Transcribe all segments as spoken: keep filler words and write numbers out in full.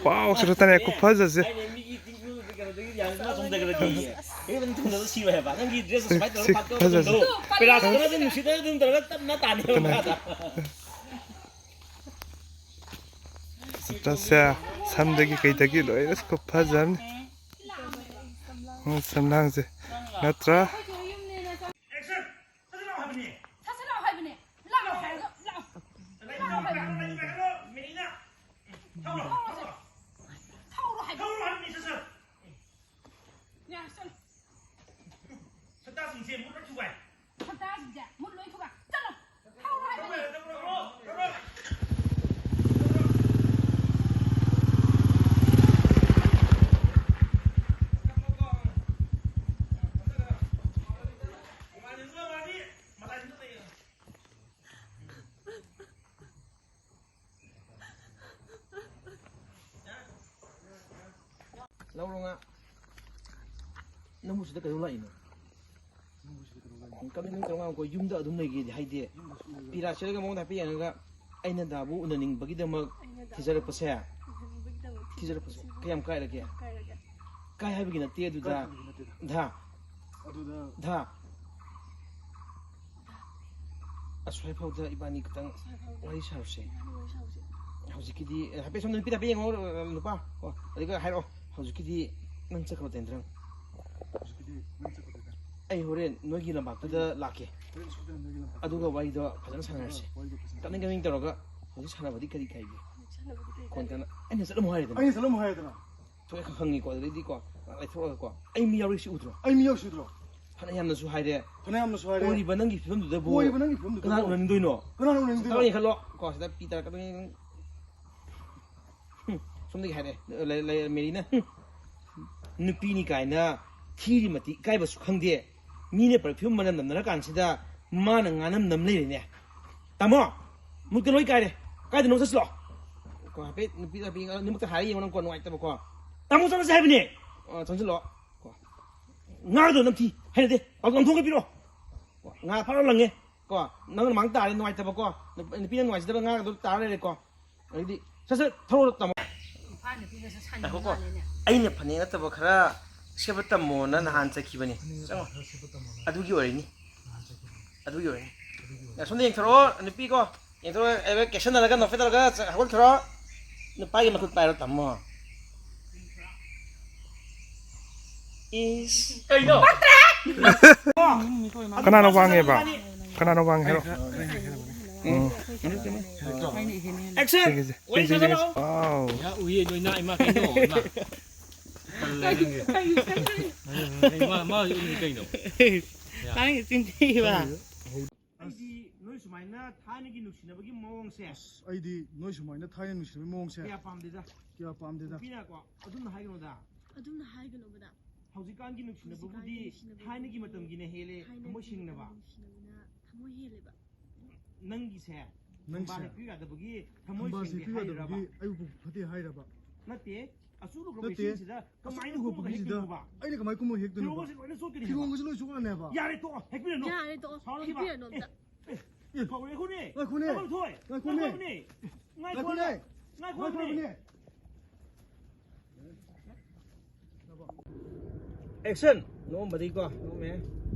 ꯄꯥꯎ ꯁꯨꯔ ꯇꯅꯦ ꯈꯨꯐꯖꯁꯦ꯫ ꯑꯩꯅ ꯃꯤꯒꯤ ꯇꯤꯡ-, ꯀꯩꯅꯣꯗꯒꯤ ꯌꯥꯝꯅ ꯊꯣꯡꯗꯈ꯭ꯔꯗꯤ꯫ ꯑꯩ ꯑꯗꯨꯝ ꯊꯣꯡꯗꯕ ꯁꯤꯔꯣꯏ ꯍꯥꯏꯕ꯫ ꯅꯪꯒꯤ dress ꯁꯤ, ꯁꯨꯃꯥꯏꯅ ꯇꯧꯔꯒ ꯁꯤ ꯐꯥꯠꯇꯣꯛꯑꯒ ꯐꯖꯁꯦ꯫ ꯊꯝꯕꯗꯣ꯫ ꯄꯦꯔꯥꯁꯤꯇꯥꯃꯣꯜ ꯑꯗꯨꯝ ꯅꯨꯡꯁꯤꯠꯅ ꯑꯗꯨꯝ ꯇꯧꯔꯒ ꯇꯞꯅ ꯇꯥꯅꯦꯕ ꯀꯅꯥ? ꯃꯈꯥꯗ꯫ ꯁꯝꯗꯒꯤ ꯀꯩꯗꯒꯤ ꯂꯣꯏꯅ ꯈꯨꯐꯖ ꯑꯃꯅꯤ꯫ ꯎꯝ, ꯁꯝꯂꯥꯡꯁꯦ ꯅꯠꯇ꯭ꯔꯥ? ꯑꯦꯛꯁꯟ! ꯁꯠ ꯁꯠ ꯂꯥꯎ ꯍꯥꯏꯕꯅꯦ꯫ ꯁꯠ ꯁꯠ ꯂꯥꯎ ꯍꯥꯏꯕꯅꯦ꯫ ꯂꯥꯎ ꯍꯥꯏꯔꯒ ꯂꯥꯎ꯫ ꯂꯥꯎ ꯍꯥꯏꯕꯅꯦ꯫ ꯂꯥꯎ ꯍꯥꯏꯕꯅꯦ꯫ ꯃꯦꯔꯤꯅꯥ꯫ ꯊꯧꯔꯣ, ꯊꯧꯔꯣ꯫ ꯊꯧꯔꯣ ꯍꯥꯏꯕ꯫ ꯊꯧꯔꯣ ꯍꯥꯏꯕꯅꯤ, ꯁꯠ ꯁꯠ꯫ ꯌꯥꯔꯦ, ꯆꯠꯂꯣ꯫ ꯁꯛꯇꯥꯁꯤꯡꯁꯦ ꯃꯨꯠꯂ ꯊꯨꯒꯥꯏ꯫ ꯁꯛꯇꯥꯁꯤꯡꯁꯦ ꯃꯨꯠ ꯂꯣꯏ ꯊꯨꯒꯥꯏ꯫ ꯆꯠꯂꯣ꯫ ꯊꯧꯔꯣ ꯍꯥꯏꯕꯅꯦ꯫ ꯊꯧꯔꯣ, ꯊꯧꯔꯣ꯫ ꯂꯧꯔꯣ ꯉꯥ꯫ ꯅꯪꯕꯨ ꯁꯤꯗ ꯀꯩꯗꯧ ꯂꯥꯛꯏꯅꯣ? ꯀꯃꯥꯏꯅ ꯅꯪ ꯇꯧꯔ ꯉꯥꯡꯉꯛꯄ? ꯌꯨꯝꯗ ꯑꯗꯨꯝ ꯂꯩꯒꯦꯗꯤ ꯍꯥꯏꯗꯦ꯫ ꯄꯤꯔꯥ ꯆꯦꯜꯂꯒ ꯃꯉꯣꯟꯗ ꯍꯥꯏꯐꯦꯠ ꯌꯦꯡꯉꯒ ꯑꯩꯅ ꯗꯥꯕꯨ ꯎꯅꯅꯤꯡꯕꯒꯤꯗꯃꯛ ꯊꯤꯖꯔꯛꯄꯁꯦ꯫ ꯊꯤꯖꯔꯛꯄꯁꯦ꯫ ꯀꯌꯥꯝ ꯀꯥꯏꯔꯒꯦ? ꯀꯥꯏ ꯍꯥꯏꯕꯒꯤ ꯅꯠꯇꯦ ꯑꯗꯨꯗ꯫ ꯀꯥꯏ ꯍꯥꯏꯕꯒꯤ ꯅꯠꯇꯦꯗ꯫ ꯗꯥ꯫ ꯑꯗꯨꯗ꯫ ꯗꯥ꯫ ꯑꯁ꯭ꯋꯥꯏ ꯐꯥꯎꯗ ꯏꯕꯥꯅꯤ ꯈꯤꯇꯪ ꯋꯥꯔꯤ ꯁꯥꯔꯨꯁꯦ꯫ ꯍꯧꯖꯤꯛꯀꯤꯗꯤ, ꯑꯦ, ꯍꯥꯏꯐꯦꯠ ꯁꯣꯝꯗ ꯅꯨꯄꯤ ꯍꯥꯏꯐꯦꯠ ꯌꯦꯡꯉꯣ, ꯅꯨꯄꯥ꯫ ꯀꯣ, ꯑꯗꯨꯒ ꯍꯥꯏꯔꯛꯑꯣ꯫ ꯍꯧꯖꯤꯛꯀꯤꯗꯤ ꯅꯪ ꯆꯠꯈ꯭ꯔꯣ, ꯇꯦꯟꯗ꯭ꯔꯪ꯫ ꯍꯧꯖꯤꯛꯀꯤꯗꯤ ꯅꯪ ꯆꯠꯈ꯭ꯔꯣ, ꯇꯦꯟꯗ꯭ꯔꯪ꯫ ꯑꯩ ꯍꯣꯔꯦꯟ ꯅꯣꯏꯒꯤ ꯂꯝꯄꯥꯛꯇꯨꯗ ꯂꯥꯛꯀꯦ꯫ ꯍꯣꯔꯦꯟ ꯁꯣꯏꯗꯅ ꯅꯣꯏꯒꯤ ꯂꯝꯄꯥꯛꯇꯨꯗ ꯑꯗꯨꯒ ꯂꯥꯛꯀꯦ꯫ ꯋꯥꯔꯤꯗꯣ ꯐꯖꯅ ꯁꯥꯟꯅꯔꯁꯦ꯫ ꯋꯥꯔꯤꯗꯣ ꯐꯖꯅ ꯀꯞꯅꯤꯡ ꯀꯞꯅꯤꯡ ꯇꯧꯔꯒ ꯍꯧꯖꯤꯛ ꯁꯥꯟꯅꯕꯗꯤ ꯀꯔꯤ ꯀꯥꯏꯒꯦ? ꯁꯥꯟꯅꯕꯗꯤ ꯀꯔꯤ ꯀꯣꯟ ꯀꯥꯏꯒꯦ? ꯀꯟꯅ ꯑꯩꯅ ꯆꯠꯂꯝꯃꯣ ꯍꯥꯏꯔꯦꯗꯅ꯫ ꯑꯩꯅ ꯆꯠꯂꯝꯃꯣ ꯍꯥꯏꯔꯦꯗꯅ꯫ ꯊꯣꯛꯑꯦ ꯈꯪꯉꯤꯀꯣ, ꯑꯗꯨꯗꯩꯗꯤꯀꯣ ꯉꯥꯏꯍꯥꯛ ꯂꯩꯊꯣꯛꯑꯒꯀꯣ ꯑꯩ ꯃꯤ ꯌꯥꯎꯔꯤꯁꯤ ꯎꯗ꯭ꯔꯣ? ꯑꯩ ꯃꯤ ꯌꯥꯎꯔꯤꯁꯤ ꯎꯗ꯭ꯔꯣ? ꯐꯅ ꯌꯥꯝꯅꯁꯨ ꯍꯥꯏꯔꯦ꯫ ꯐꯅ ꯌꯥꯝꯅꯁꯨ ꯍꯥꯏꯔꯦ꯫ ꯑꯣꯏꯔꯤꯕ ꯅꯪꯒꯤ ꯐꯤꯕꯝꯗꯨꯗꯕꯨ ꯑꯣꯏꯔꯤꯕ ꯅꯪꯒꯤ ꯐꯤꯕꯝꯗꯨꯗꯕꯨ ꯀꯅꯥꯅ ꯎꯅꯅꯤꯡꯗꯣꯏꯅꯣ? ꯀꯅꯥꯅ ꯎꯅꯅꯤꯡꯗꯣꯏꯅꯣ? ꯇꯥꯔꯛꯑꯣ, ꯌꯦꯡꯈꯠꯂꯣ꯫ ꯀꯣ, ꯁꯤꯗ ꯄꯤ ꯇꯥꯔꯛꯀꯗꯣꯏꯅꯤ꯫ ꯍꯨꯝ, ꯁꯣꯝꯗꯒꯤ ꯍꯥꯏꯔꯛꯑꯦ, ꯂꯩ-, ꯂꯩ-, ꯃꯦꯔꯤꯅ, ꯍꯨꯝ, ꯅꯨꯄꯤꯅꯤ ꯀꯥꯏꯅ ꯊꯤꯔꯤ ꯃꯇꯤꯛ ꯏꯀꯥꯏꯕꯁꯨ ꯈꯪꯗꯦ꯫ ꯃꯤꯅ perfume ꯃꯅꯝ ꯅꯝꯅꯔ ꯀꯥꯟꯁꯤꯗ ꯃꯥꯅ ꯉꯥꯅꯝ ꯅꯝ ꯂꯩꯔꯦꯅꯦ꯫ ꯇꯥꯃꯣ, ꯃꯨꯠꯀ ꯂꯣꯏ ꯀꯥꯏꯔꯦ꯫ ꯀꯥꯏꯗꯅꯣ ꯆꯠꯁꯤꯂꯣ꯫ ꯀꯣ, ꯍꯥꯏꯐꯦꯠ ꯅꯨꯄꯤ, ꯅꯨꯄꯤ ꯑꯅꯤꯃꯛꯇ ꯍꯥꯏꯔ ꯌꯦꯡꯉꯣ ꯅꯪ ꯀꯣ, ꯅꯨꯡꯉꯥꯏꯇꯕꯀꯣ꯫ ꯇꯥꯃꯣ, ꯆꯠꯂꯁꯦ ꯍꯥꯏꯕꯅꯦ꯫ ꯑ, ꯆꯪꯁꯤꯜꯂꯣ꯫ ꯀꯣ꯫ ꯉꯥꯗꯣ ꯅꯝꯊꯤ, ꯍꯩꯅꯗꯦ꯫ ꯄꯥꯎ ꯂꯪꯊꯣꯛꯑꯒ ꯄꯤꯔꯛꯑꯣ꯫ ꯀꯣ꯫ ꯉꯥ ꯐꯔ ꯂꯪꯉꯦ꯫ ꯀꯣ꯫ ꯅꯪꯅ ꯃꯥꯡ ꯇꯥꯔꯦ, ꯅꯨꯡꯉꯥꯏꯇꯕꯀꯣ꯫ ꯅꯨꯞ-, ꯅꯨꯄꯤꯅ ꯅꯨꯡꯉꯥꯏꯖꯗꯕ ꯉꯥꯒꯗꯣ ꯇꯥꯔ ꯂꯩꯔꯦꯀꯣ꯫ ꯑꯗꯩꯗꯤ ꯁꯠ ꯁꯠ ꯊꯧꯔꯣ ꯇꯥꯃꯣ꯫ ꯏꯝꯐꯥꯜ ꯅꯨꯄꯤꯒꯁꯨ ꯁꯥꯟꯅꯕ ꯉꯥꯏꯈꯣꯀꯣ꯫ ꯃꯥꯜꯂꯦꯅꯦ꯫ ꯑꯩꯅ ꯐꯅꯦꯛ ꯅꯠꯇꯕ ꯈꯔ ꯁꯦꯠꯄ ꯇꯝꯃꯣꯅ ꯅꯍꯥꯟ ꯆꯠꯈꯤꯕꯅꯤ꯫ ꯐꯅꯦꯛ ꯅꯠꯇꯕ ꯆꯪꯉꯣ꯫ ꯈꯔ ꯁꯦꯠꯄ ꯇꯝꯃꯣꯅ ꯑꯗꯨꯒꯤ ꯑꯣꯏꯔꯅꯤ꯫ ꯅꯍꯥꯟ ꯆꯠꯈꯤꯕꯅꯤ꯫ ꯑꯗꯨꯒꯤ ꯑꯣꯏꯔꯅꯤ꯫ ꯑꯗꯨꯒꯤ ꯑꯣꯏꯔꯅꯤ꯫ ꯑꯁꯣꯝꯗ ꯌꯦꯡꯊꯣꯔꯛꯑꯣ ꯅꯨꯄꯤ ꯀꯣ꯫ ꯌꯦꯡꯊꯣꯔꯛꯑꯣ꯫ ꯑꯦ, ꯀꯦꯁꯟꯅꯔꯒ ꯅꯣꯛꯐꯦꯠ ꯇꯧꯔꯒ ꯆ-, ꯍꯧꯒꯠꯈ꯭ꯔꯣ꯫ ꯅꯨꯄꯥꯒꯤ ꯃꯈꯨꯠ ꯄꯥꯏꯔꯣ ꯇꯥꯃꯣ꯫ ꯏꯁ꯫ ꯀꯩꯅꯣ? ꯀꯅꯥꯅ ꯋꯥꯡꯉꯦꯕ? ꯀꯅꯥꯅ ꯋꯥꯡꯉꯦ ꯍꯥꯏꯔꯣ? ꯎꯝ꯫ ꯑꯦꯛꯁꯟ! ꯁꯤꯒꯤꯁꯦ, ꯋꯥꯔꯤ ꯁꯤꯒꯤꯁꯦ, ꯁꯥꯟꯅꯕ ꯁꯤꯒꯤꯁꯦ꯫ ꯂꯥꯛꯑꯣ꯫ ꯋꯥꯎ꯫ ꯌꯥ, ꯎꯏꯌꯦ, ꯅꯣꯏ ꯅꯥ, ꯏꯃꯥ, ꯀꯩꯅꯣ, ꯏꯃꯥ? ꯀꯩ, ꯀꯩ, ꯀꯩ, ꯀꯩ, ꯀꯩ, ꯃꯥ, ꯃꯥ ꯎꯏ ꯀꯩꯅꯣ? ꯌꯥ꯫ ꯅꯪꯒꯤ ꯆꯤꯟ ꯊꯤꯕ꯫ ꯑꯩꯗꯤ ꯅꯣꯏ ꯁꯨꯃꯥꯏꯅ ꯊꯥꯏꯅꯒꯤ ꯅꯨꯡꯁꯤꯅꯕꯒꯤ ꯃꯑꯣꯡꯁꯦ ꯑꯁ, ꯑꯩꯗꯤ ꯅꯣꯏ ꯁꯨꯃꯥꯏꯅ ꯊꯥꯏꯅ ꯅꯨꯡꯁꯤꯅꯕꯒꯤ ꯃꯑꯣꯡꯁꯦ ꯀꯌꯥ ꯄꯥꯝꯗꯦꯗ꯫ ꯀꯌꯥ ꯄꯥꯝꯗꯦꯗ꯫ ꯅꯨꯄꯤꯅꯀꯣ, ꯑꯗꯨꯝꯅ ꯍꯥꯏꯒꯅꯨꯗ꯫ ꯑꯗꯨꯝꯅ ꯍꯥꯏꯒꯅꯣꯕꯗ꯫ ꯍꯧꯖꯤꯛꯀꯥꯟꯒꯤ ꯅꯨꯡꯁꯤꯅꯕꯕꯨꯗꯤ ꯍꯧꯖꯤꯛꯀꯥꯟꯒꯤ ꯅꯨꯡꯁꯤꯅꯕꯕꯨꯗꯤ ꯊꯥꯏꯅꯒꯤ ꯃꯇꯝꯒꯤꯅ ꯍꯦꯜꯂꯦ ꯊꯥꯏꯅꯒꯤ ꯊꯃꯣꯏ ꯁꯦꯡꯅꯕ꯫ ꯃꯇꯝꯒꯤ ꯅꯨꯡꯁꯤꯅꯕꯅ ꯊꯃꯣꯏ ꯍꯦꯜꯂꯦꯕ꯫ ꯅꯪꯒꯤꯁꯦ ꯅꯪꯁꯦ ꯊꯝꯕꯥꯜ ꯍꯦꯛꯄꯤꯌꯨ ꯌꯥꯗꯕꯒꯤ ꯊꯃꯣꯏ ꯊꯝꯕꯥꯜ ꯁꯦꯡꯗꯦ ꯍꯦꯛꯄꯤꯌꯨ ꯍꯥꯏꯔꯕ? ꯌꯥꯗꯕꯒꯤ ꯑꯩꯕꯨ ꯐꯠꯇꯦ ꯍꯥꯏꯔꯕ? ꯅꯠꯇꯦ, ꯑꯆꯨ ꯂꯨꯈ꯭ꯔꯕ ꯅꯠꯇꯦ꯫ ꯏꯁꯤꯡꯁꯤꯗ ꯀꯃꯥꯏꯅ ꯑꯆꯨ ꯂꯨꯈ꯭ꯔꯕ ꯀꯨꯝꯃꯒ ꯄꯨꯈ꯭ꯔꯤꯁꯤꯗ ꯍꯦꯛꯇꯣꯏꯅꯣꯕ? ꯑꯩꯅ ꯀꯃꯥꯏꯅ ꯀꯨꯝꯃꯒ ꯍꯦꯛꯇꯣꯏꯅꯣꯕ? ꯐꯤꯔꯣꯜꯒꯁꯦ ꯂꯣꯏꯅ ꯆꯣꯠꯀꯅꯤꯕ꯫ ꯐꯤꯔꯣꯜꯒꯁꯦ ꯂꯣꯏ ꯆꯣꯠꯂꯅꯦꯕ꯫ ꯌꯥꯔꯦ, ꯇꯣꯛꯑꯣ, ꯍꯦꯛꯄꯤꯔꯅꯨ꯫ ꯌꯥꯔꯦ, ꯇꯣꯛꯑꯣ, ꯁꯥꯎꯔꯅꯨꯕ꯫ ꯍꯦꯛꯄꯤꯔꯅꯨ ꯑꯝꯇ꯫ ꯑꯦ, ꯁꯥꯎꯔꯦ, ꯉꯥꯏꯈꯣꯅꯦ꯫ ꯉꯥꯏꯈꯣꯅꯦ꯫ ꯉꯥꯏꯈꯣ, ꯊꯣꯏ꯫ ꯉꯥꯏꯈꯣꯅꯦ꯫ ꯉꯥꯏꯈꯣꯅꯦ꯫ ꯉꯥꯏꯈꯣꯅꯦ꯫ ꯉꯥꯏꯈꯣꯅꯦ꯫ ꯉꯥꯏꯈꯣꯅꯦ꯫ ꯑꯦꯛꯁꯟ! ꯅꯣꯛꯑꯝꯕꯗꯒꯤꯀꯣ, ꯅꯣꯛꯑꯝꯃꯦ꯫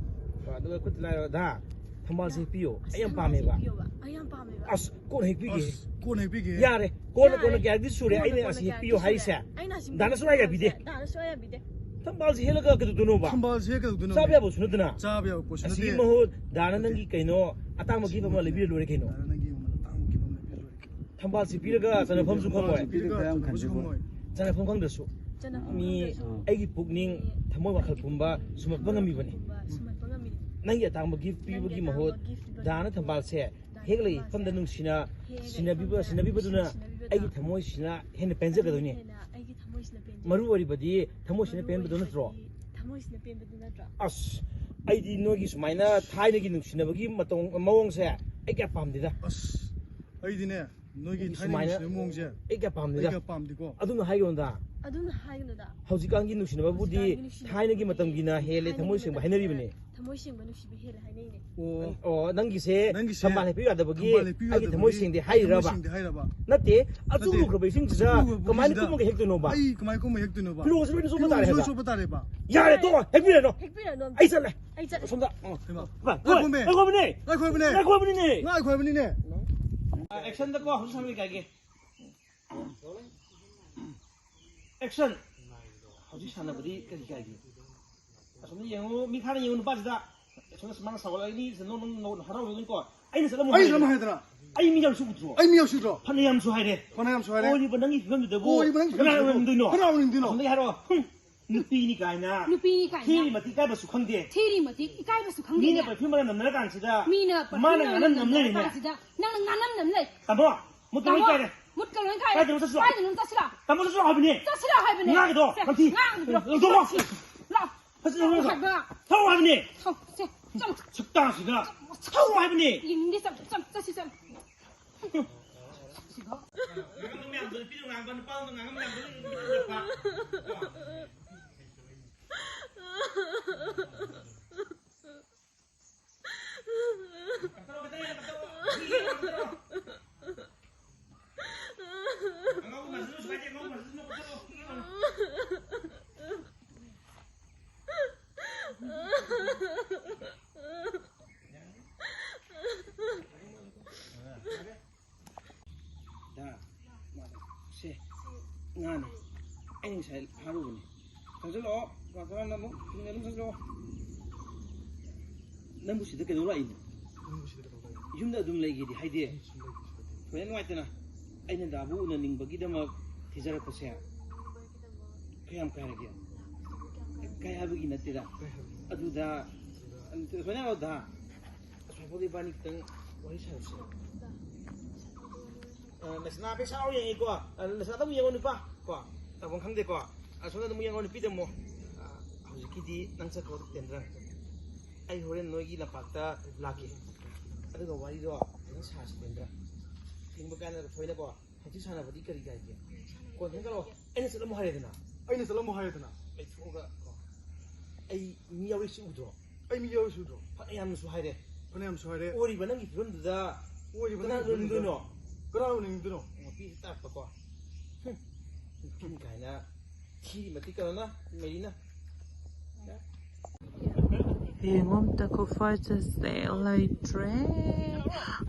ꯀꯣ, ꯑꯗꯨꯒ ꯈꯨꯠ ꯂꯥꯏꯔꯣ, ꯗꯥ, ꯊꯝꯕꯥꯜꯁꯦ ꯌꯥ-, ꯍꯦꯛꯄꯤꯌꯣ꯫ ꯑꯁ, ꯑꯩ ꯌꯥꯝ ꯊꯝꯕꯥꯜꯁꯦ ꯄꯥꯝꯃꯦꯕ꯫ ꯍꯦꯛꯄꯤꯌꯣꯕ꯫ ꯑꯩ ꯌꯥꯝ ꯄꯥꯝꯃꯦꯕ꯫ ꯑꯁ, ꯀꯣꯟꯅ ꯍꯦꯛꯄꯤꯒꯦ꯫ ꯑꯁ, ꯀꯣꯟꯅ ꯍꯦꯛꯄꯤꯒꯦ꯫ ꯌꯥꯔꯦ꯫ ꯀꯣꯟꯅ, ꯌꯥꯔꯦ꯫ ꯀꯣꯟꯅ ꯀꯌꯥꯔꯛꯇꯤ ꯁꯨꯔꯦ ꯀꯣꯟꯅ, ꯑꯩꯅ ꯀꯣꯟꯅ ꯑꯁꯤ ꯀꯌꯥꯔꯛꯇꯤ ꯍꯦꯛꯄꯤꯌꯣ ꯁꯨꯔꯦ꯫ ꯍꯥꯏꯁꯦ꯫ ꯑꯩꯅ ꯑꯁꯤ ꯗꯥꯅ ꯁꯨꯡꯌꯥ ꯌꯥꯕꯤꯗꯦ꯫ ꯗꯥꯅ ꯁꯨꯡꯌꯥ ꯌꯥꯕꯤꯗꯦ꯫ ꯊꯝꯕꯥꯜꯁꯦ ꯍꯦꯛꯂꯒ ꯀꯩꯗꯧꯗꯣꯏꯅꯣꯕ? ꯊꯝꯕꯥꯜꯁꯦ ꯍꯦꯛ ꯀꯩꯗꯧꯗꯣꯏꯅꯣ? ꯆꯥꯕ ꯌꯥꯕ ꯄꯣꯠꯁꯨ ꯅꯠꯇꯦ꯫ ꯑꯁꯤꯒꯤ ꯃꯍꯨꯠ ꯗꯥꯅ ꯅꯠꯇꯦ꯫ ꯅꯪꯒꯤ ꯀꯩꯅꯣ ꯑꯇꯥꯡꯕ ꯒꯤꯐ ꯑꯃ ꯂꯩꯕꯤꯔ ꯂꯣꯏꯔꯦ ꯀꯩꯅꯣ꯫ ꯗꯥꯅ ꯅꯪꯒꯤ ꯃꯃꯜ ꯑꯇꯥꯡꯕ ꯒꯤꯐ ꯑꯃ ꯂꯩꯕꯤꯔ ꯂꯣꯏꯔꯦ ꯀꯩꯅꯣ꯫ ꯊꯝꯕꯥꯜꯁꯦ ꯄꯤꯔꯒ ꯆꯅꯐꯝꯁꯨ ꯈꯪꯉꯣꯏ꯫ ꯊꯝꯕꯥꯜꯁꯦ ꯄꯤꯔꯒ ꯆꯅꯐꯝꯁꯨ ꯈꯪꯉꯣꯏ꯫ ꯆꯅꯐꯝ ꯈꯪꯗ꯭ꯔꯁꯨ꯫ ꯆꯅꯐꯝ ꯃꯤ ꯈꯪꯗ꯭ꯔꯁꯨ꯫ ꯑꯩꯒꯤ ꯄꯨꯛꯅꯤꯡ, ꯊꯃꯣꯏ ꯋꯥꯈꯜ ꯄꯨꯝꯕ ꯁꯨꯝꯍꯠꯄ ꯉꯝꯃꯤꯕꯅꯤ꯫ ꯁꯨꯝꯍꯠꯄ ꯉꯝꯃꯤꯅꯤ꯫ ꯅꯪꯒꯤ ꯑꯇꯥꯡꯕ ꯒꯤꯐ ꯅꯪꯒꯤ ꯄꯤꯕꯒꯤ ꯑꯇꯥꯡꯕ ꯃꯍꯨꯠ ꯒꯤꯐ ꯄꯤꯕꯒꯤ ꯗꯥꯅ ꯃꯍꯨꯠ ꯊꯝꯕꯥꯜꯁꯦ ꯗꯥꯅ ꯍꯦꯛꯂꯒ ꯊꯝꯕꯥꯜꯁꯦ ꯏꯐꯝꯗ ꯅꯨꯡꯁꯤꯅ ꯍꯦꯛꯂꯒ ꯁꯤꯟꯅꯕꯤꯕ, ꯏꯐꯝꯗ ꯁꯤꯟꯅꯕꯤꯕꯗꯨꯅ ꯅꯨꯡꯁꯤꯅ ꯁꯤꯟꯅꯕꯤꯕꯗꯨꯅ ꯑꯩꯒꯤ ꯊꯃꯣꯏꯁꯤꯅ ꯍꯦꯟꯅ ꯄꯦꯟꯖꯒꯗꯣꯏꯅꯤ꯫ ꯍꯦꯟꯅ ꯑꯩꯒꯤ ꯊꯃꯣꯏꯁꯤꯅ ꯄꯦꯟꯖꯒꯅꯤ꯫ ꯃꯔꯨ ꯑꯣꯏꯔꯤꯕꯗꯤ ꯊꯃꯣꯏꯁꯤꯅ ꯃꯔꯨ ꯄꯦꯟꯕꯗꯨ ꯅꯠꯇ꯭ꯔꯣ? ꯑꯣꯏꯔꯤꯕꯗꯤ ꯊꯃꯣꯏꯁꯤꯅ ꯄꯦꯟꯕꯗꯨ ꯅꯠꯇ꯭ꯔꯣ? ꯑꯁ, ꯑꯩꯗꯤ ꯅꯣꯏꯒꯤ ꯁꯨꯃꯥꯏꯅ ꯊꯥꯏꯅꯒꯤ ꯅꯨꯡꯁꯤꯅꯕꯒꯤ ꯃꯇꯧ, ꯃꯑꯣꯡꯁꯦ ꯑꯩ ꯀꯌꯥ ꯄꯥꯝꯗꯦꯗ꯫ ꯑꯁ, ꯑꯩꯗꯤꯅꯦ, ꯅꯣꯏꯒꯤ ꯅꯣꯏꯒꯤ ꯊꯥꯏꯅꯒꯤ ꯁꯨꯃꯥꯏꯅ ꯅꯨꯡꯁꯤꯅꯕ ꯃꯑꯣꯡꯁꯦ ꯑꯩ ꯀꯌꯥ ꯄꯥꯝꯗꯦꯗ꯫ ꯑꯩ ꯀꯌꯥ ꯄꯥꯝꯗꯦꯀꯣ꯫ ꯑꯗꯨꯝꯅ ꯍꯥꯏꯒꯅꯨꯗ꯫ ꯑꯗꯨꯝꯅ ꯍꯥꯏꯒꯅꯨꯗ꯫ ꯍꯧꯖꯤꯛꯀꯥꯟꯒꯤ ꯅꯨꯡꯁꯤꯅꯕꯕꯨꯗꯤ ꯍꯧꯖꯤꯛꯀꯥꯟꯒꯤ ꯅꯨꯡꯁꯤꯅꯕꯕꯨꯗꯤ ꯊꯥꯏꯅꯒꯤ ꯃꯇꯝꯒꯤꯅ ꯍꯦꯜꯂꯦ ꯊꯥꯏꯅꯒꯤ ꯊꯃꯣꯏ ꯁꯦꯡꯕ ꯃꯇꯝꯒꯤꯅ ꯍꯥꯏꯅꯔꯤꯕꯅꯦ꯫ ꯊꯃꯣꯏ ꯁꯦꯡꯕ ꯅꯨꯡꯁꯤꯕ ꯍꯦꯜꯂꯦ ꯍꯥꯏꯅꯩꯅꯦ꯫ ꯑꯣ ꯑꯣ ꯅꯪꯒꯤꯁꯦ ꯅꯪꯒꯤꯁꯦ ꯊꯝꯕꯥꯜ ꯍꯦꯛꯄꯤꯌꯨ ꯌꯥꯗꯕꯒꯤ ꯊꯝꯕꯥꯜ ꯍꯦꯛꯄꯤꯌꯨ ꯑꯩꯒꯤ ꯌꯥꯗꯕꯒꯤ ꯊꯃꯣꯏ ꯁꯦꯡꯗꯦ ꯊꯃꯣꯏ ꯍꯥꯏꯔꯤꯔꯕ? ꯁꯦꯡꯗꯦ ꯍꯥꯏꯔꯕ? ꯅꯠꯇꯦ, ꯑꯆꯨꯝ ꯅꯠꯇꯦ, ꯂꯨꯈ꯭ꯔꯕ ꯏꯁꯤꯡꯁꯤꯗ ꯑꯆꯨꯝ ꯂꯨꯈ꯭ꯔꯕ ꯀꯃꯥꯏꯅ ꯏꯁꯤꯡꯁꯤꯗ ꯀꯨꯝꯃꯒ ꯍꯦꯛꯇꯣꯏꯅꯣꯕ? ꯑꯩ ꯀꯃꯥꯏ ꯀꯨꯝꯃ ꯍꯦꯛꯇꯣꯏꯅꯣꯕ? ꯐꯤꯔꯣꯜꯁꯦ ꯂꯣꯏꯅ ꯆꯣꯠꯄ ꯇꯥꯔꯦ ꯐꯤꯔꯣꯜꯁꯦ ꯍꯥꯏꯕ꯫ ꯆꯣꯠꯄ ꯇꯥꯔꯦꯕ? ꯌꯥꯔꯦ, ꯇꯣꯛꯑꯣ, ꯍꯦꯛꯄꯤꯔꯅꯣ꯫ ꯍꯦꯛꯄꯤꯔꯅꯣ ꯑꯝꯇ꯫ ꯑꯩ ꯆꯠꯂꯦ꯫ ꯑꯩ ꯆꯠꯂꯦ꯫ ꯁꯣꯝꯗ꯫ ꯍꯩꯃꯥ꯫ ꯚꯥꯏ, ꯉꯥꯏꯈꯣꯃꯦ꯫ ꯉꯥꯏꯈꯣꯃꯤꯅꯦ꯫ ꯉꯥꯏꯈꯣꯃꯤꯅꯦ꯫ ꯉꯥꯏꯈꯣꯃꯤꯅꯦ꯫ ꯉꯥꯏꯈꯣꯃꯤꯅꯦ꯫ ꯑꯦꯛꯁꯟꯗꯀꯣ ꯍꯧꯖꯤꯛ ꯁꯥꯟꯅꯔꯤ ꯀꯥꯏꯒꯦ꯫ ꯑꯦꯛꯁꯟ꯫ ꯍꯧꯖꯤꯛ ꯁꯥꯟꯅꯕꯗꯤ ꯀꯔꯤ ꯀꯥꯏꯒꯦ? ꯑꯁꯣꯝꯗ ꯌꯦꯡꯉꯨ, ꯃꯤ ꯈꯔ ꯌꯦꯡꯉꯨ ꯅꯨꯄꯥꯁꯤꯗ꯫ ꯑꯁꯣꯝꯗ ꯃꯥꯅ ꯁꯥꯎꯒꯠꯂꯛꯏꯅꯤ, ꯁꯤꯗ ꯅꯣꯡ ꯅꯣꯡ ꯅꯣꯡ ꯍꯔꯥꯎꯔꯤꯕꯅꯤꯀꯣ꯫ ꯑꯩꯅ ꯆꯠꯂꯝꯃꯣ ꯑꯩ ꯍꯥꯏꯔꯦ꯫ ꯆꯠꯂꯝꯃꯣ ꯍꯥꯏꯗꯅ? ꯑꯩ ꯃꯤ ꯌꯥꯝ ꯁꯨ ꯎꯗ꯭ꯔꯣ? ꯑꯩ ꯃꯤ ꯌꯥꯝ ꯁꯨꯗ꯭ꯔꯣ? ꯐꯅꯌꯥꯝꯁꯨ ꯍꯥꯏꯔꯦ꯫ ꯐꯅꯌꯥꯝꯁꯨ ꯍꯥꯏꯔꯦ꯫ ꯑꯣꯏꯔꯤꯕ ꯅꯪꯒꯤ ꯐꯤꯕꯝꯗꯨꯗꯕꯨ ꯑꯣꯏꯔꯤꯕ ꯅꯪꯒꯤ ꯀꯅꯥ ꯐꯤꯕꯝꯗꯨꯗꯕꯨ ꯀꯅꯥ ꯑꯣꯏꯔꯝꯗꯣꯏꯅꯣ? ꯀꯅꯥ ꯑꯣꯏꯔꯝꯗꯣꯏꯅꯣ? ꯑꯁꯣꯝꯗꯒꯤ ꯍꯥꯏꯔꯣ꯫ ꯍꯨꯝ, ꯅꯨꯄꯤꯅꯤ ꯀꯥꯏꯅ꯫ ꯅꯨꯄꯤꯅꯤ ꯀꯥꯏꯅ꯫ ꯊꯤꯔꯤ ꯃꯇꯤꯛ ꯏꯀꯥꯏꯕꯁꯨ ꯈꯪꯗꯦ꯫ ꯊꯤꯔꯤ ꯃꯇꯤꯛ ꯏꯀꯥꯏꯕꯁꯨ ꯃꯤꯅ ꯈꯪꯗꯦ꯫ ꯄꯔꯐ꯭ꯌꯨꯝ ꯃꯅꯝ ꯅꯝꯅꯔ ꯀꯥꯟꯁꯤꯗ ꯃꯤꯅ ꯃꯥꯅ ꯄꯔꯐ꯭ꯌꯨꯝ ꯉꯥꯅꯝ ꯅꯝ ꯅꯝꯅꯔ ꯂꯩꯔꯤꯅꯦ꯫ ꯀꯥꯟꯁꯤꯗ ꯅꯪꯅ ꯉꯥꯅꯝ ꯅꯝ ꯂꯩ꯫ ꯇꯥꯃꯣ, ꯃꯨꯠꯇ ꯂꯣꯏ ꯇꯥꯃꯣ, ꯀꯥꯏꯔꯦ꯫ ꯃꯨꯠꯀ ꯂꯣꯏ ꯀꯥꯏꯔꯦ꯫ ꯀꯥꯏꯗꯅꯣ ꯆꯠꯁꯤꯔꯣ? ꯀꯥꯏꯗꯅꯣ ꯆꯠꯁꯤꯔꯥ? ꯇꯥꯃꯣ, ꯆꯠꯁꯤꯔꯣ ꯍꯥꯏꯕꯅꯦ꯫ ꯆꯠꯁꯤꯔꯥ ꯍꯥꯏꯕꯅꯦ꯫ ꯉꯥꯒꯤꯗꯣ, ꯁꯦ, ꯅꯝꯊꯤ꯫ ꯉꯥꯒꯤꯗꯣ꯫ ꯂꯧꯊꯣꯛꯑꯣ꯫ ꯁꯦ, ꯂꯧꯊꯣꯛꯑꯣ꯫ ꯉꯥꯒꯤꯗꯣ꯫ ꯊꯧ ꯍꯥꯏꯕꯅꯦ꯫ ꯊꯧ꯫ ꯊꯧ ꯍꯥꯏꯕꯅꯦ꯫ ꯊꯧ꯫ ꯁꯦ, ꯆꯠꯂꯣ꯫ ꯁꯛꯇꯥꯁꯤꯒ꯫ ꯊꯧ ꯍꯥꯏꯕꯅꯦ꯫ ꯌꯦꯡꯅꯤꯡꯗꯦ, ꯆꯠꯂꯣ, ꯆꯠꯂꯣ, ꯆꯠꯁꯤ, ꯆꯠꯂꯣ꯫ ꯉꯥꯡꯕ ꯃꯌꯥꯝꯗꯣ ꯅꯨꯄꯤꯗꯣ ꯉꯥꯡꯕ, ꯅꯨꯄꯥꯗꯣ ꯉꯥꯡꯕ ꯃꯌꯥꯝꯗꯣ ꯅꯨꯄꯤꯗꯣ ꯉꯥꯡꯕ꯫ ꯗꯥ, ꯁꯦ, ꯉꯥꯅꯦ꯫ ꯑꯩꯅ ꯉꯁꯥꯏ ꯐꯥꯔꯨꯕꯅꯦ꯫ ꯆꯪꯁꯤꯜꯂꯛꯑꯣ꯫ ꯀꯅꯥ ꯀꯅꯥꯅꯣ ꯑꯃꯨꯛ ꯊꯤꯡꯅ ꯑꯗꯨꯝ ꯆꯪꯁꯤꯜꯂꯛꯑꯣ꯫ ꯅꯪꯕꯨ ꯁꯤꯗ ꯀꯩꯗꯧ ꯂꯥꯛꯏꯅꯣ? ꯅꯪꯕꯨ ꯁꯤꯗ ꯀꯩꯗꯧ ꯂꯥꯛꯏꯅꯣ? ꯌꯨꯝꯗ ꯑꯗꯨꯝ ꯂꯩꯒꯦꯗꯤ ꯍꯥꯏꯗꯦ꯫ ꯁꯨꯝ ꯂꯩꯒꯦ ꯁꯤꯗ ꯑꯗꯨꯝ꯫ ꯊꯣꯏꯅ ꯅꯨꯡꯉꯥꯏꯇꯅ ꯑꯩꯅ ꯗꯥꯕꯨ ꯎꯅꯅꯤꯡꯕꯒꯤꯗꯃꯛ ꯊꯤꯖꯔꯛꯄꯁꯦ꯫ ꯀꯌꯥꯝ ꯀꯥꯏꯔꯒꯦ? ꯀꯥꯏ ꯍꯥꯏꯕꯒꯤ ꯅꯠꯇꯦꯗ꯫ ꯀꯥꯏ ꯍꯥꯏꯕꯒꯤ ꯅꯠꯇꯦ꯫ ꯑꯗꯨꯗ ꯁꯨꯃꯥꯏꯅ ꯇꯧꯔꯣ ꯗꯥ꯫ ꯑꯁ꯭ꯋꯥꯏꯐꯥꯎꯗ ꯏꯕꯥꯅꯤ ꯈꯤꯇꯪ ꯋꯥꯔꯤ ꯁꯥꯟꯅꯁꯤ꯫ ꯑ, ꯂꯩꯁꯅꯥ ꯄꯩꯁꯥ ꯌꯦꯡꯉꯤꯀꯣ꯫ ꯑ, ꯂꯩꯁꯅꯥꯗ ꯑꯃꯨꯛ ꯌꯦꯡꯉꯣ ꯅꯨꯄꯥ꯫ ꯀꯣ꯫ ꯇꯧꯐꯝ ꯈꯪꯗꯦꯀꯣ꯫ ꯑꯁꯣꯝꯗ ꯑꯃꯨꯛ ꯌꯦꯡꯉꯣ ꯅꯨꯄꯤꯗ ꯑꯃꯨꯛ꯫ ꯑ, ꯍꯧꯖꯤꯛꯀꯤꯗꯤ ꯅꯪ ꯆꯠꯈ꯭ꯔꯣ ꯇꯦꯟꯗ꯭ꯔ꯫ ꯑꯩ ꯍꯣꯔꯦꯟ ꯅꯣꯏꯒꯤ ꯂꯝꯄꯥꯛꯇ ꯂꯥꯛꯀꯦ꯫ ꯑꯗꯨꯒ ꯋꯥꯔꯤꯗꯣ ꯐꯖꯅ ꯁꯥꯁꯤ ꯇꯦꯟꯗ꯭ꯔ꯫ ꯊꯤꯡꯕ ꯀꯥꯏꯅ ꯊꯣꯏꯅꯀꯣ꯫ ꯍꯧꯖꯤꯛ ꯁꯥꯟꯅꯕꯗꯤ ꯀꯔꯤ ꯀꯥꯏꯒꯦ? ꯀꯣꯟ ꯊꯦꯡꯒꯠꯂꯣ꯫ ꯑꯩꯅ ꯆꯠꯂꯝꯃꯣ ꯍꯥꯏꯔꯦꯗꯅ꯫ ꯑꯩꯅ ꯆꯠꯂꯝꯃꯣ ꯍꯥꯏꯔꯦꯗꯅ꯫ ꯂꯩꯊꯣꯛꯑꯒ ꯀꯣ꯫ ꯑꯩ ꯃꯤ ꯌꯥꯎꯔꯤꯁꯤ ꯎꯗ꯭ꯔꯣ? ꯑꯩ ꯃꯤ ꯌꯥꯎꯔ ꯁꯨꯗ꯭ꯔꯣ? ꯐꯅꯌꯥꯝꯁꯨ ꯍꯥꯏꯔꯦ꯫ ꯐꯅꯌꯥꯝꯁꯨ ꯍꯥꯏꯔꯦ꯫ ꯑꯣꯏꯔꯤꯕ ꯅꯪꯒꯤ ꯐꯤꯕꯝꯗꯨꯗ ꯑꯣꯏꯔꯤꯕ ꯀꯅꯥ ꯅꯪꯒꯤ ꯐꯤꯕꯝꯗꯨꯗ ꯎꯅꯤꯡꯗꯣꯏꯅꯣ? ꯀꯅꯥ ꯎꯅꯤꯡꯗꯣꯏꯅꯣ? ꯃꯄꯤꯁꯤ ꯇꯥꯛꯄꯀꯣ꯫ ꯍꯨꯝ꯫ ꯅꯨꯄꯤ ꯀꯥꯏꯅ ꯊꯤꯔꯤ ꯃꯇꯤꯛ ꯀꯩꯅꯣꯅ, ꯃꯦꯔꯤꯅ꯫ ꯌꯦꯡꯉꯣ ꯑꯝꯇ, ꯈꯨꯐꯖꯁꯦ ꯂꯩꯇ꯭ꯔꯦ꯫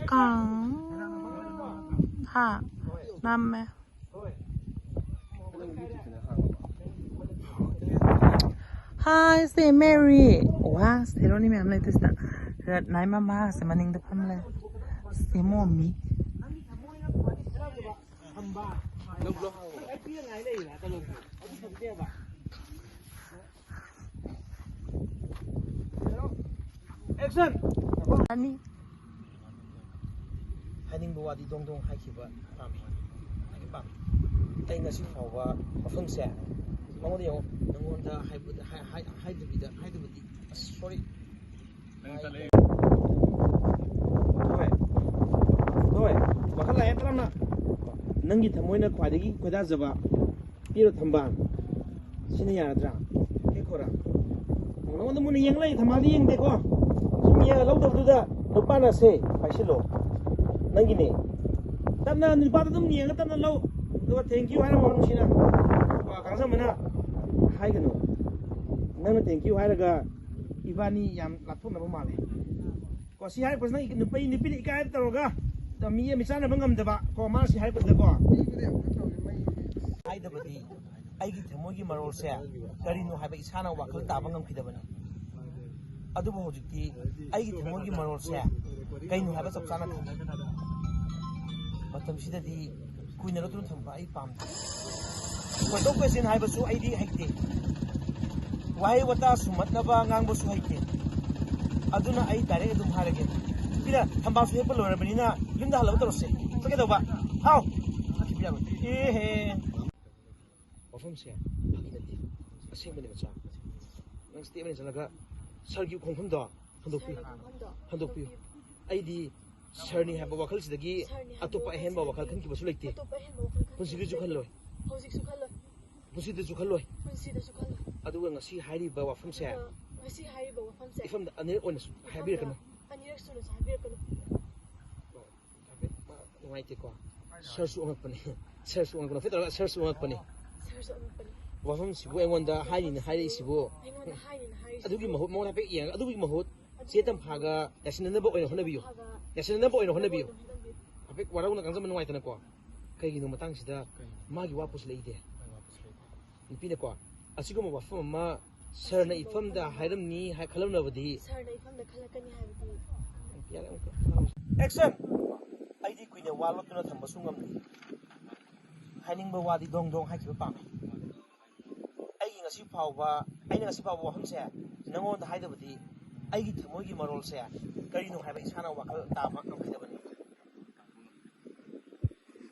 ꯀꯥꯡ꯫ ꯍꯥ? ꯅꯝꯃꯦ꯫ Hi, ꯁꯦ ꯃꯦꯔꯤ꯫ ꯋꯥ, ꯁꯦꯔꯣꯅꯤ ꯃꯌꯥꯝ ꯂꯩꯇꯦ ꯁꯤꯗ꯫ ꯔꯠꯅꯥꯏ ꯃꯃꯥꯁꯦ ꯃꯅꯤꯡꯗ ꯐꯝ ꯂꯩ꯫ ꯁꯦ ꯃꯣꯃꯤ꯫ Action! ꯑꯅꯤ꯫ ꯍꯥꯏꯅꯤꯡꯕ ꯋꯥꯗꯤ ꯗꯣꯡ ꯗꯣꯡ ꯍꯥꯏꯈꯤꯕ ꯄꯥꯝꯃꯤ꯫ ꯍꯥꯏꯕ ꯄꯥꯝꯃꯤ꯫ ꯑꯩ ꯉꯁꯤ ꯐꯥꯎꯕ ꯃꯐꯝꯁꯦ ꯃꯉꯣꯟꯗ ꯌꯦꯡꯉꯣ, ꯅꯉꯣꯟꯗ ꯍꯥꯏꯕ-, ꯍꯥꯏ-, ꯍꯥꯏ-, ꯍꯥꯏꯗꯕꯤꯗ, ꯍꯥꯏꯗꯕꯗꯤ, ꯑꯁ, sorry꯫ ꯅꯪ ꯇꯜꯂꯦ꯫ ꯍꯣꯏ꯫ ꯍꯣꯏ꯫ ꯋꯥꯈꯜ ꯂꯥꯛꯑꯦ ꯇꯔꯥꯝꯅ꯫ ꯅꯪꯒꯤ ꯊꯃꯣꯏꯅ ꯈ꯭ꯋꯥꯏꯗꯒꯤ ꯈꯣꯏꯗꯥꯖꯕ ꯄꯤꯔꯣ ꯊꯝꯕꯥꯜ꯫ ꯁꯤꯅ ꯌꯥꯔꯗ꯭ꯔꯥ? ꯍꯦꯛꯈꯣꯔꯥ? ꯅꯉꯣꯟꯗ ꯃꯨꯟꯅ ꯌꯦꯡ ꯂꯩ, ꯊꯝꯕꯥꯜꯗꯤ ꯌꯦꯡꯗꯦꯀꯣ꯫ ꯁꯨꯝ ꯌꯦꯡꯉ ꯂꯧꯗꯕꯗꯨꯗ ꯅꯨꯄꯥꯅ ꯁꯦ ꯄꯥꯏꯁꯤꯜꯂꯣ꯫ ꯅꯪꯒꯤꯅꯦ꯫ ꯇꯞꯅ ꯅꯨꯄꯥꯗ ꯑꯗꯨꯝ ꯌꯦꯡꯉ ꯇꯞꯅ ꯂꯧ꯫ ꯑꯗꯨꯒ thank you ꯍꯥꯏꯔꯝꯃꯣ ꯅꯨꯡꯁꯤꯅ꯫ ꯀꯣ, ꯀꯥꯡꯖꯝꯕꯅ ꯍꯥꯏꯒꯅꯨ꯫ ꯅꯪꯅ thank you ꯍꯥꯏꯔꯒ ꯏꯕꯥꯅꯤ ꯌꯥꯝ ꯂꯥꯞꯊꯣꯛꯅꯕ ꯃꯥꯜꯂꯦ꯫ ꯀꯣ, ꯁꯤ ꯍꯥꯏꯔꯛꯄꯁꯤꯅ ꯅꯨꯄꯤ, ꯅꯨꯄꯤꯅ ꯏꯀꯥꯏ ꯇꯧꯔꯒ ꯃꯤ ꯑꯃ ꯃꯤꯆꯥꯟꯅꯕ ꯉꯝꯗꯕ꯫ ꯀꯣ, ꯃꯥꯅ ꯁꯤ ꯍꯥꯏꯔꯛꯄꯁꯤꯗꯀꯣ꯫ ꯍꯥꯏꯗꯕꯗꯤ ꯑꯩꯒꯤ ꯊꯃꯣꯏꯒꯤ ꯃꯔꯣꯜꯁꯦ ꯀꯔꯤꯅꯣ ꯍꯥꯏꯕ ꯏꯁꯥꯅ ꯋꯥꯈꯜ ꯇꯥꯕ ꯉꯝꯈꯤꯗꯕꯅꯤ꯫ ꯑꯗꯨꯕꯨ ꯍꯧꯖꯤꯛꯇꯤ ꯑꯩꯒꯤ ꯊꯃꯣꯏꯒꯤ ꯃꯔꯣꯜꯁꯦ ꯀꯩꯅꯣ ꯍꯥꯏꯕ ꯆꯞ ꯆꯥꯅ ꯈꯪꯉꯦ꯫ ꯃꯇꯝꯁꯤꯗꯗꯤ ꯀꯨꯏꯅ ꯂꯣꯠꯇꯨꯅ ꯊꯝꯕ ꯑꯩ ꯄꯥꯝꯗꯦ꯫ Question question ꯍꯥꯏꯕꯁꯨ ꯑꯩꯗꯤ ꯍꯩꯇꯦ꯫ ꯋꯥꯍꯩ ꯋꯥꯇꯥ ꯁꯨꯝꯍꯠꯅꯕ ꯉꯥꯡꯕꯁꯨ ꯍꯩꯇꯦ꯫ ꯑꯗꯨꯅ ꯑꯩ direct ꯑꯗꯨꯝ ꯍꯥꯏꯔꯒꯦ꯫ ꯁꯤꯗ ꯊꯝꯕꯥꯜꯁꯨ ꯍꯦꯛꯄ ꯂꯣꯏꯔꯕꯅꯤꯅ ꯌꯨꯝꯗ ꯍꯜꯂꯒ ꯇꯧꯔꯁꯦ꯫ ꯆꯠꯀꯦ ꯇꯧꯕ꯫ ꯍꯥꯎ꯫ ꯆꯠꯈꯤꯕ ꯌꯥꯔꯣꯏ꯫ ꯑꯦꯍꯦ꯫ ꯋꯥꯐꯝꯁꯦ ꯐꯥꯒꯤ ꯅꯠꯇꯦ꯫ ꯑꯁꯦꯡꯕꯅꯦ ꯃꯆꯥ꯫ ꯅꯪ step ꯑꯅꯤ ꯆꯠꯂꯒ ꯁꯥꯔꯒꯤ ꯈꯣꯡꯐꯝꯗꯣ ꯍꯟꯗꯣꯛꯄꯤꯌꯨ꯫ ꯁꯥꯔꯒꯤ ꯈꯣꯡꯐꯝꯗꯣ ꯍꯟꯗꯣꯛꯄꯤꯌꯨ꯫ ꯍꯟꯗꯣꯛꯄꯤꯌꯨ꯫ ꯑꯩꯗꯤ ꯁꯥꯔꯅꯤ ꯍꯥꯏꯕ ꯋꯥꯈꯜꯁꯤꯗꯒꯤ ꯁꯥꯔꯅꯤ ꯍꯥꯏꯕ ꯑꯇꯣꯞꯄ ꯑꯍꯦꯟꯕ ꯋꯥꯈꯜꯁꯤꯗꯒꯤ ꯋꯥꯈꯜ ꯈꯟꯈꯤꯕꯁꯨ ꯂꯩꯇꯦ꯫ ꯑꯇꯣꯞꯄ ꯑꯍꯦꯟꯕ ꯋꯥꯈꯜ ꯈꯟꯈꯤꯕꯁꯨ ꯄꯨꯟꯁꯤꯒꯤꯁꯨ ꯂꯩꯇꯦ꯫ ꯈꯜꯂꯣꯏ꯫ ꯍꯧꯖꯤꯛꯁꯨ ꯈꯜꯂꯣꯏ꯫ ꯄꯨꯟꯁꯤꯗꯁꯨ ꯈꯜꯂꯣꯏ꯫ ꯄꯨꯟꯁꯤꯗꯁꯨ ꯈꯜꯂꯣꯏ꯫ ꯑꯗꯨꯒ ꯉꯁꯤ ꯍꯥꯏꯔꯤꯕ ꯋꯥꯐꯝꯁꯦ ꯑꯗꯨꯒ ꯉꯁꯤ ꯍꯥꯏꯔꯤꯕ ꯋꯥꯐꯝꯁꯦ ꯏꯐꯝꯗ ꯑꯅꯤꯔꯛ ꯑꯣꯏꯅꯁꯨ ꯍꯥꯏꯕꯤꯔꯛꯀꯅꯨ꯫ ꯑꯅꯤꯔꯛ ꯁꯨꯅꯁꯨ ꯍꯥꯏꯕꯤꯔꯛꯀꯅꯨ꯫ ꯍꯥꯏꯐꯦꯠ ꯃꯥ ꯅꯨꯡꯉꯥꯏꯇꯦꯀꯣ꯫ ꯁꯔꯁꯨ ꯑꯣꯉꯛꯄꯅꯦ꯫ ꯁꯔꯁꯨ ꯑꯣꯉꯛꯄꯅꯦ꯫ ꯐꯦꯠ ꯇꯧꯔꯒ ꯁꯔꯁꯨ ꯑꯣꯉꯛꯄꯅꯦ꯫ ꯁꯔꯁꯨ ꯑꯣꯉꯛꯄꯅꯦ꯫ ꯋꯥꯐꯝꯁꯤꯕꯨ ꯑꯩꯉꯣꯟꯗ ꯍꯥꯏꯅꯤꯅ ꯍꯥꯏꯔꯛꯏꯁꯤꯕꯨ꯫ ꯑꯩꯉꯣꯟꯗ ꯍꯥꯏꯅꯤꯅ ꯍꯥꯏꯔꯤꯁꯤꯕꯨ꯫ ꯑꯗꯨꯒꯤ ꯃꯍꯨꯠ, ꯃꯉꯣꯟꯗ ꯍꯥꯏꯐꯦꯠ ꯌꯦꯡꯉꯒ, ꯑꯗꯨꯒꯤ ꯃꯍꯨꯠ ꯆꯦ ꯇꯝꯐꯥꯒ ꯌꯥꯁꯤꯟꯅꯅꯕ ꯑꯣꯏꯅ ꯍꯣꯠꯅꯕꯤꯌꯨ꯫ ꯇꯝꯐꯥꯒ ꯌꯥꯁꯤꯟꯅꯅꯕ ꯑꯣꯏꯅ ꯍꯣꯠꯅꯕꯤꯌꯨ꯫ ꯍꯣꯠꯅꯕꯤꯌꯨ꯫ ꯍꯥꯏꯐꯦꯠ ꯋꯥꯔꯧꯅ ꯉꯥꯡꯖꯕ ꯅꯨꯡꯉꯥꯏꯇꯅꯀꯣ꯫ ꯀꯩꯒꯤꯅꯣ ꯃꯇꯥꯡꯁꯤꯗ ꯀꯩꯅꯣ? ꯃꯥꯒꯤ ꯋꯥ ꯄꯨꯁꯤꯜꯂꯛꯏꯗꯦ꯫ ꯃꯥꯒꯤ ꯋꯥ ꯄꯨꯁꯤꯜꯂꯛꯏꯗꯦ꯫ ꯅꯨꯄꯤꯅꯀꯣ, ꯑꯁꯤꯒꯨꯝꯕ ꯋꯥꯐꯝ ꯑꯃ ꯁꯥꯔꯅ ꯏꯐꯝꯗ ꯍꯥꯏꯔꯝꯅꯤ ꯍꯥꯏ ꯈꯜꯂꯝꯂꯕꯗꯤ꯫ ꯁꯥꯔꯅ ꯏꯐꯝꯗ ꯈꯜꯂꯛꯀꯅꯤ ꯍꯥꯏꯕꯗꯤ꯫ ꯌꯥꯔꯦ, ꯑꯃꯨꯛꯀ ꯂꯥꯎꯁꯤ꯫ ꯑꯦꯛꯁꯟ! ꯑꯩꯗꯤ ꯀꯨꯏꯅ ꯋꯥ ꯂꯣꯠꯇꯨꯅ ꯊꯝꯕꯁꯨ ꯉꯝꯗꯦ꯫ ꯍꯥꯏꯅꯤꯡꯕ ꯋꯥꯗꯤ ꯗꯣꯡ ꯗꯣꯡ ꯍꯥꯏꯈꯤꯕ ꯄꯥꯝꯃꯤ꯫ ꯑꯩꯒꯤ ꯉꯁꯤ ꯐꯥꯎꯕ, ꯑꯩꯅ ꯉꯁꯤ ꯐꯥꯎꯕ ꯋꯥꯐꯝꯁꯦ ꯅꯪꯉꯣꯟꯗ ꯍꯥꯏꯗꯕꯗꯤ, ꯑꯩꯒꯤ ꯊꯃꯣꯏꯒꯤ ꯃꯔꯣꯜꯁꯦ ꯀꯔꯤꯅꯣ ꯍꯥꯏꯕ ꯏꯁꯥꯅ ꯋꯥꯈꯜ ꯇꯥꯕ ꯉꯝꯈꯤꯗꯕꯅꯤ꯫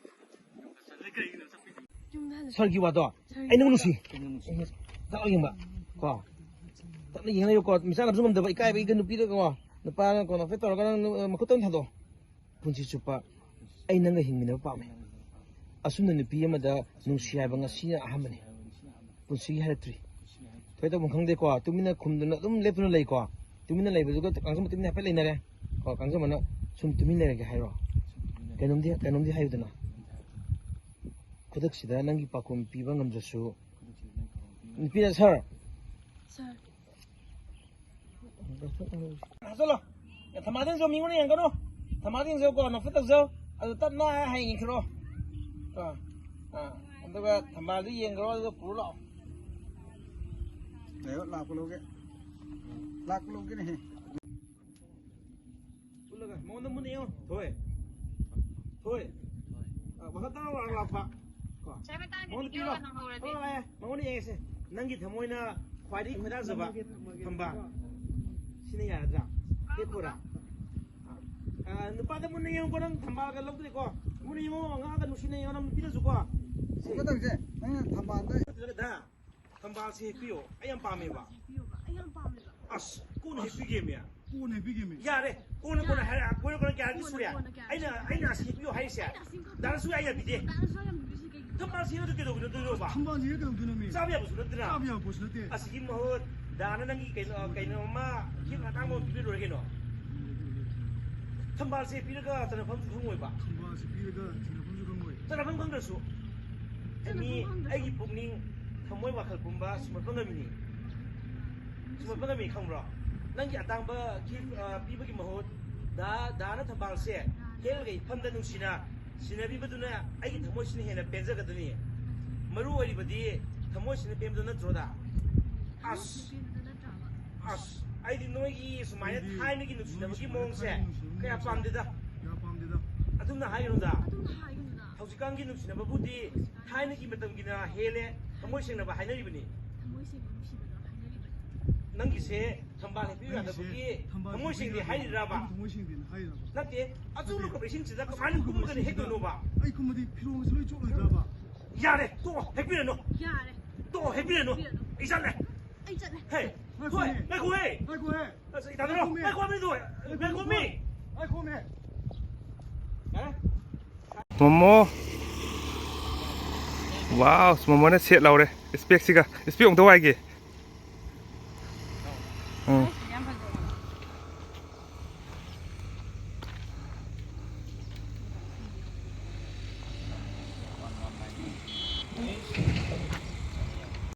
ꯁꯥꯔꯒꯤ ꯋꯥꯗꯣ ꯑꯩ ꯅꯪ ꯅꯨꯡꯁꯤ꯫ ꯆꯥꯛ ꯌꯦꯡꯕ ꯀꯣ, ꯆꯞꯅ ꯌꯦꯡ ꯂꯩꯌꯨꯀꯣ꯫ ꯃꯤꯆꯥꯅꯕꯁꯨ ꯉꯝꯗꯕ, ꯏꯀꯥꯏꯕꯒꯤ ꯅꯨꯄꯤꯗ ꯀꯣ, ꯅꯨꯄꯥꯅ ꯀꯣ, ꯅꯣꯛꯐꯦꯠ ꯇꯧꯔꯒ ꯅꯪ ꯅꯨ-, ꯃꯈꯨꯠꯇ ꯑꯣꯏꯅ ꯊꯥꯗꯣꯛꯑꯣ꯫ ꯄꯨꯟꯁꯤ ꯆꯨꯞꯄ ꯑꯩ ꯅꯪꯒ ꯍꯤꯡꯃꯤꯟꯅꯕ ꯄꯥꯝꯃꯤ꯫ ꯑꯁꯨꯝꯅ ꯅꯨꯄꯤ ꯑꯃꯗ ꯅꯨꯡꯁꯤ ꯍꯥꯏꯕ ꯉꯁꯤꯅ ꯑꯍꯥꯟꯕꯅꯤ꯫ ꯄꯨꯟꯁꯤꯒꯤ ꯍꯥꯏꯔꯛꯇ꯭ꯔꯤ꯫ ꯊꯣꯏ ꯇꯧꯐꯝ ꯈꯪꯗꯦꯀꯣ꯫ ꯇꯨꯃꯤꯟꯅ ꯈꯨꯝꯗꯨꯅ ꯑꯗꯨꯝ ꯂꯦꯞꯇꯨꯅ ꯂꯩꯀꯣ꯫ ꯇꯨꯃꯤꯟꯅ ꯂꯩꯕꯗꯨꯒ ꯀꯥꯡꯖꯝ ꯇꯨꯃꯤꯟꯅ ꯍꯥꯏꯐꯦꯠ ꯂꯩꯅꯔꯦ꯫ ꯀꯣ, ꯀꯥꯡꯖꯝꯅ ꯁꯨꯝ ꯇꯨꯃꯤꯟ ꯂꯩꯔꯒꯦ ꯍꯥꯏꯔꯣ? ꯀꯩꯅꯣꯝꯗꯤ, ꯀꯩꯅꯣꯝꯗꯤ ꯍꯥꯏꯌꯨꯗꯅ꯫ ꯈꯨꯗꯛꯁꯤꯗ ꯅꯪꯒꯤ ꯄꯥꯎꯈꯨꯝ ꯄꯤꯕ ꯉꯝꯗ꯭ꯔꯁꯨ꯫ ꯅꯨꯄꯤꯅ, "ꯁꯥꯔ"꯫ ꯁꯥꯔ꯫ ꯍꯥꯞꯆꯜꯂꯣ꯫ ꯑꯦ, ꯊꯝꯕꯥꯜꯗ ꯌꯦꯡꯖꯧ, ꯃꯤꯉꯣꯟꯗ ꯌꯦꯡꯒꯅꯨ꯫ ꯊꯝꯕꯥꯜꯗ ꯌꯦꯡꯖꯧꯀꯣ, ꯅꯣꯛꯐꯦꯠ ꯇꯧꯖꯧ꯫ ꯑꯗꯨ ꯇꯞꯅ ꯍꯌꯦꯡ ꯌꯦꯡꯈꯤꯔꯣ꯫ ꯀꯣ꯫ ꯑꯥ, ꯑꯗꯨꯒ ꯊꯝꯕꯥꯜꯗꯨ ꯌꯦꯡꯈ꯭ꯔꯣ, ꯑꯗꯨꯒ ꯄꯨꯔ ꯂꯥꯛꯑꯣ꯫ ꯂꯥꯛꯄ ꯂꯧꯒꯦ꯫ ꯂꯥꯛꯄ ꯂꯧꯒꯦꯅꯦꯍꯦ꯫ ꯎꯠꯂꯒ ꯃꯉꯣꯟꯗ ꯃꯨꯟꯅ ꯌꯦꯡꯉꯣ꯫ ꯊꯣꯏ꯫ ꯊꯣꯏ꯫ ꯑ, ꯃꯊꯛꯇ ꯂꯥꯛ-, ꯂꯥꯛꯄ꯫ ꯀꯣ꯫ ꯃꯉꯣꯟꯗ ꯄꯤꯔꯣ꯫ ꯊꯣꯏ, ꯃꯉꯣꯟꯗ ꯌꯦꯡꯉꯁꯦ꯫ ꯅꯪꯒꯤ ꯊꯃꯣꯏꯅ ꯈ꯭ꯋꯥꯏꯗꯒꯤ ꯈꯣꯏꯗꯥꯖꯕ ꯊꯝꯕꯥꯜ꯫ ꯁꯤꯅ ꯌꯥꯔꯗ꯭ꯔꯥ? ꯍꯦꯛꯈꯣꯔꯥ? ꯑ, ꯅꯨꯄꯥꯗ ꯃꯨꯟꯅ ꯌꯦꯡꯉꯨꯀꯣ, ꯅꯪ ꯊꯝꯕꯥꯜꯒ ꯂꯧꯗ꯭ꯔꯤꯀꯣ꯫ ꯃꯨꯟꯅ ꯌꯦꯡꯉꯣ, ꯉꯥꯒ ꯅꯨꯡꯁꯤꯅ ꯌꯦꯡꯉꯣ, ꯅꯪ ꯅꯨꯄꯤꯗꯁꯨꯀꯣ꯫ ꯁꯤ꯫ ꯀꯩꯅꯣ ꯇꯧꯁꯦ, ꯅꯪꯅ ꯊꯝꯕꯥꯜꯗ ꯊꯝꯕꯥꯜꯁꯦ ꯍꯦꯛꯄꯤꯌꯣ꯫ ꯑꯩ ꯌꯥꯝ ꯄꯥꯝꯃꯦꯕ꯫ ꯑꯩ ꯌꯥꯝ ꯄꯥꯝꯃꯦꯕ꯫ ꯑꯁ, ꯀꯣꯟꯅ ꯍꯦꯛꯄꯤꯒꯦꯃꯤ꯫ ꯀꯣꯟꯅ ꯍꯦꯛꯄꯤꯒꯦꯃꯤ꯫ ꯌꯥꯔꯦ꯫ ꯀꯣꯟꯅ, ꯀꯣꯟꯅ ꯍꯥꯏꯔꯛꯑ-, ꯀꯣꯟꯅ, ꯀꯣꯟꯅ ꯀꯌꯥꯔꯛꯇꯤ ꯁꯨꯔꯦ? ꯀꯣꯟꯅ, ꯀꯣꯟꯅ ꯀꯌꯥꯔꯛ ꯑꯩꯅ, ꯁꯨꯔꯦ? ꯑꯩꯅ ꯑꯁꯤ ꯍꯦꯛꯄꯤꯌꯣ ꯍꯥꯏꯔꯤꯁꯦ꯫ ꯑꯩꯅ ꯑꯁꯤ ꯍꯦꯛꯄꯤꯌꯣ꯫ ꯗꯥꯅꯁꯨ ꯑꯩ ꯌꯥꯕꯤꯗꯦ꯫ ꯗꯥꯅꯁꯨ ꯑꯩ ꯌꯥꯕꯤꯗ꯭ꯔꯤꯁꯦ ꯀꯩꯒꯤꯅꯣ? ꯊꯝꯕꯥꯜꯁꯤ ꯍꯦꯛꯀꯗꯧꯗꯣꯏꯅꯣ, ꯀꯩꯗꯧꯕ? ꯊꯝꯕꯥꯜꯁꯤ ꯍꯦꯛꯀꯗꯧꯗꯣꯏꯅꯣꯃꯤ꯫ ꯆꯥꯕ ꯌꯥꯕꯁꯨ ꯅꯠꯇꯅ꯫ ꯆꯥꯕ ꯌꯥꯕ ꯄꯣꯠꯁꯨ ꯅꯠꯇꯦ꯫ ꯑꯁꯤꯒꯤ ꯃꯍꯨꯠ ꯗꯥꯅ ꯅꯪꯒꯤ ꯀꯩꯅꯣ, ꯀꯩꯅꯣ ꯑꯃ, ꯒꯤꯐ ꯑꯇꯥꯡꯕ ꯑꯃ ꯄꯤꯕꯤꯔꯨꯔꯒꯦꯅꯣ? ꯊꯝꯕꯥꯜꯁꯦ ꯄꯤꯔꯒ ꯆꯅꯐꯝꯁꯨ ꯈꯪꯉꯣꯏꯕ꯫ ꯊꯝꯕꯥꯜꯁꯦ ꯄꯤꯔꯒ ꯆꯅꯐꯝꯁꯨ ꯈꯪꯉꯣꯏ꯫ ꯆꯅꯐꯝ ꯈꯪꯗ꯭ꯔꯁꯨ, ꯃꯤ ꯆꯅꯐꯝ ꯈꯪꯗ꯭ꯔꯁꯨ꯫ ꯑꯩꯒꯤ ꯄꯨꯛꯅꯤꯡ, ꯊꯃꯣꯏ, ꯋꯥꯈꯜ ꯄꯨꯝꯕ ꯁꯨꯝꯍꯠꯄ ꯉꯝꯃꯤꯅꯤ꯫ ꯁꯨꯝꯍꯠꯄ ꯉꯝꯃꯤ, ꯈꯪꯕ꯭ꯔꯣ? ꯅꯪꯒꯤ ꯑꯇꯥꯡꯕ ꯒꯤꯐ, ꯑ, ꯄꯤꯕꯒꯤ ꯃꯍꯨꯠ, ꯗꯥ, ꯗꯥꯅ ꯊꯝꯕꯥꯜꯁꯦ ꯍꯦꯛꯂꯒ ꯏꯐꯝꯗ ꯅꯨꯡꯁꯤꯅ ꯁꯤꯟꯅꯕꯤꯕꯗꯨꯅ ꯑꯩꯒꯤ ꯊꯃꯣꯏꯁꯤꯅ ꯍꯦꯟꯅ ꯄꯦꯟꯖꯒꯗꯣꯏꯅꯤ꯫ ꯃꯔꯨ ꯑꯣꯏꯔꯤꯕꯗꯤ ꯊꯃꯣꯏꯁꯤꯅ ꯄꯦꯟꯕꯗꯨ ꯅꯠꯇ꯭ꯔꯣꯗ? ꯑꯁ! ꯑꯁ! ꯑꯩꯗꯤ ꯅꯣꯏꯒꯤ ꯁꯨꯃꯥꯏꯅ ꯊꯥꯏꯅꯒꯤ ꯅꯨꯡꯁꯤꯅꯕꯒꯤ ꯃꯑꯣꯡꯁꯦ ꯀꯌꯥ ꯄꯥꯝꯗꯦꯗ꯫ ꯀꯌꯥ ꯄꯥꯝꯗꯦꯗ꯫ ꯑꯗꯨꯝꯅ ꯍꯥꯏꯒꯅꯨꯗ꯫ ꯑꯗꯨꯝꯅ ꯍꯥꯏꯒꯅꯨꯗ꯫ ꯍꯧꯖꯤꯛꯀꯥꯟꯒꯤ ꯅꯨꯡꯁꯤꯅꯕꯕꯨꯗꯤ ꯊꯥꯏꯅꯒꯤ ꯃꯇꯝꯒꯤꯅ ꯍꯦꯜꯂꯦ, ꯊꯃꯣꯏ ꯁꯦꯡꯅꯕ ꯍꯥꯏꯅꯔꯤꯕꯅꯤ꯫ ꯊꯃꯣꯏ ꯁꯦꯡꯕ ꯅꯨꯡꯁꯤꯕꯗꯣ ꯍꯥꯏꯅꯔꯤꯕꯅꯤ꯫ ꯅꯪꯒꯤꯁꯦ ꯊꯝꯕꯥꯜ ꯍꯦꯛꯄꯤꯌꯨ ꯌꯥꯗꯕꯒꯤ ꯊꯃꯣꯏ ꯁꯦꯡꯗꯦ ꯍꯥꯏꯔꯤꯔꯕ? ꯊꯃꯣꯏ ꯁꯦꯡꯗꯦꯅ ꯍꯥꯏꯔꯤꯔꯕ? ꯅꯠꯇꯦ, ꯑꯆꯨꯝꯕ ꯅꯠꯇꯦ꯫ ꯀꯨꯝꯍꯩꯁꯤꯡꯁꯤꯗ ꯀꯃꯥꯏꯅ ꯀꯨꯝꯃꯒꯅ ꯍꯦꯛꯇꯣꯏꯅꯣꯕ? ꯑꯩ ꯀꯨꯝꯃꯗꯤ ꯐꯤꯔꯣꯜꯁꯦ ꯂꯣꯏ ꯆꯣꯠꯂꯣꯏꯗ꯭ꯔꯕ? ꯌꯥꯔꯦ, ꯇꯣꯛꯑꯣ, ꯍꯦꯛꯄꯤꯔꯅꯨ꯫ ꯌꯥꯔꯦ꯫ ꯇꯣꯛꯑꯣ, ꯍꯦꯛꯄꯤꯔꯅꯨ꯫ ꯍꯦꯛꯄꯤꯔꯅꯨ꯫ ꯑꯩ ꯆꯠꯂꯦ꯫ ꯑꯩ ꯆꯠꯂꯦ꯫ ꯍꯦ, ꯉꯥꯏꯈꯣꯅꯦ꯫ ꯍꯣꯏ, ꯉꯥꯏꯈꯣꯍꯦ꯫ ꯉꯥꯏꯈꯣꯍꯦ꯫ ꯑꯁ, ꯏꯇꯥꯗꯔꯣ, ꯉꯥꯏꯈꯣꯃꯤ꯫ ꯉꯥꯏꯈꯣ, ꯉꯥꯏꯈꯣ, ꯉꯥꯏꯈꯣꯃꯤ꯫ ꯉꯥꯏꯈꯣꯃꯤ꯫ ꯌꯥꯔꯦ꯫ ꯃꯣꯃꯣ꯫ ꯋꯥꯎ, ꯃꯣꯃꯣꯅ ꯁꯦꯠ ꯂꯧꯔꯦ꯫ ꯏꯁꯄꯦꯛꯁꯤꯒ꯫ ꯏꯁꯄꯦꯛ ꯑꯃꯨꯛꯇ ꯋꯥꯏꯒꯦ꯫ ꯎꯝ꯫ ꯌꯥꯝ ꯐꯖꯩ꯫